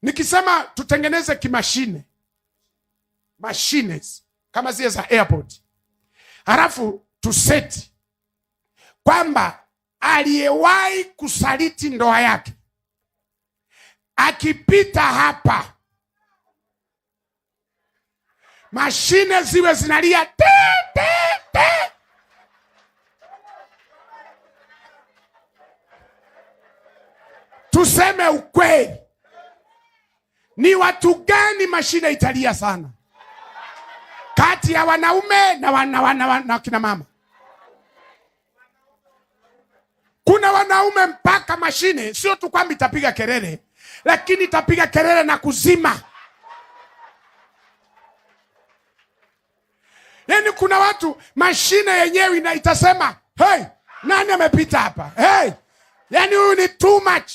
Nikisema tutengeneze kimashine, machines kama zile za airport, halafu tuseti kwamba aliyewahi kusaliti ndoa yake akipita hapa mashine ziwe zinalia te, te, te. Tuseme ukweli, ni watu gani mashine italia sana kati ya wanaume na na kina mama? Kuna wanaume mpaka mashine sio tu kwamba itapiga kelele, lakini itapiga kelele na kuzima. Yaani kuna watu mashine yenyewe itasema, hey, nani amepita hapa? Hey, yaani huyu ni too much.